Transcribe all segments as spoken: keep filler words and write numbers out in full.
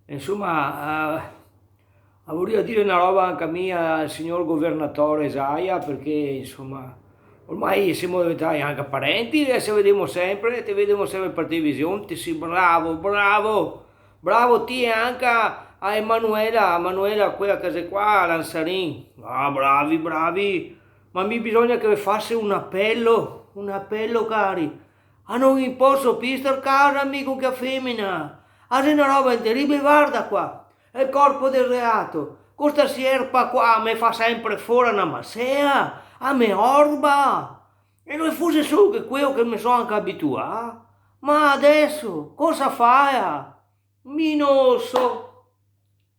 Insoma, eh, voria dire na roba anca mi al signor governatore Zaia, parché, insoma, ormai semo deventai anca parenti, e se vedemo sempre, te vedemo sempre par television, te si bravo, bravo, bravo ti e anca a Emanuela, Emanuela, quela che xe qua, a Lanzarin. Ah, bravi, bravi, ma mi bisogna che ve fase un apelo, un apelo, cari. Ah, no ghin poso pi star casa mi co chea femena. Ah, xe na roba incribile, varda qua. El corpo del reato. Co sta sierpa qua me fa sempre fora na masea. Ah, me orba. E no fuse solo che queo che me so anca abituà. Ma adeso cosa faea? Mi no so.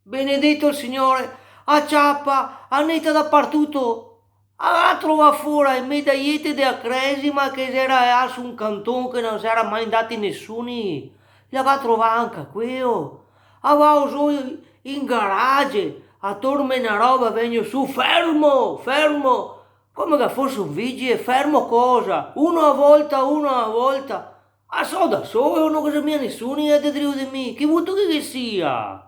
Benedeto el Signore, a ciapa, a neta dapartuto. A ga trovà fora e medaiete de a cresima che xera là su un canton che no xera mai ndati nesuni. La ga trovà anca queo. A vao zo in garage, a torme na roba, vegno su, fermo, fermo. Come che fose un vigile, fermo cosa? Uno a volta, uno a volta. A so da solo, no ghe xe mia nesuni de drio de mi, chi vuto che ghe sia?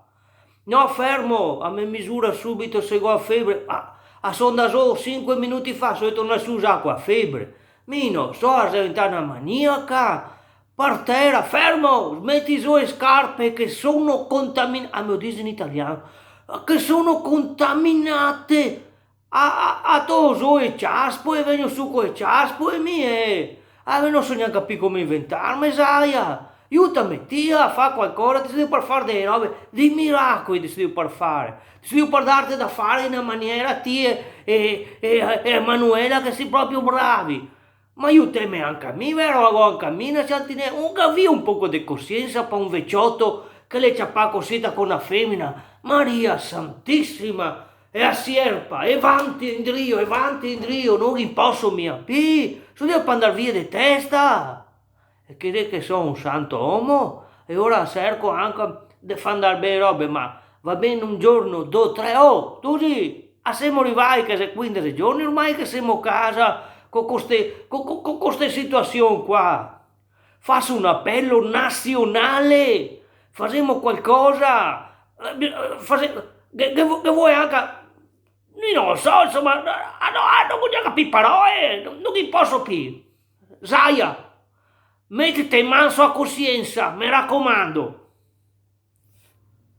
No, fermo, a me misura subito se go a febre. Ah, a so ndà zo sinque minuti fa, so tornà su za co a febre. Mi no so, a xe deventà na maniaca. Par tera, fermo, meti zo e scarpe che sono contamin-, ah, me lo dixe in italian, che sono contaminate. A, a, a to zo e ciaspo e vegno su co e ciaspo e mi, eh. Ah, no so gnanca pi come inventarme, Zaia. Iutame ti a fa qualcosa, te si drio par far dele robe, dei miracoli te si drio par fare. Te si drio par darte da fare in na maniera ti e, e, e, e Emanuela che si proprio bravi. Ma iuteme anca mi, vero? Go anca mi na ciantina, un gavì un poco de cosiensa pa un vecioto che l'è ciapà cosita co na femena. Maria Santisima! E a sierpa, e vanti e indrio, e vanti e indrio, no ghin poso mia pi, so drio par ndar via de testa. E che, che so un santo omo, e ora serco anca de far ndar ben robe, ma va ben un giorno, do, tre, oh, tu sì, a semo rivai che xe quindese giorni ormai che semo casa co, co ste, co, co, co, co ste situasion qua. Faso un apelo nasionale, fasemo qualcosa, eh, fase-, che, che vo-, che vol anca, mi no so, insoma, ah, no, ah, no go gnanca pi paroe, no, no ghin poso pi. Zaia, metete man so a cosiensa, me racomando.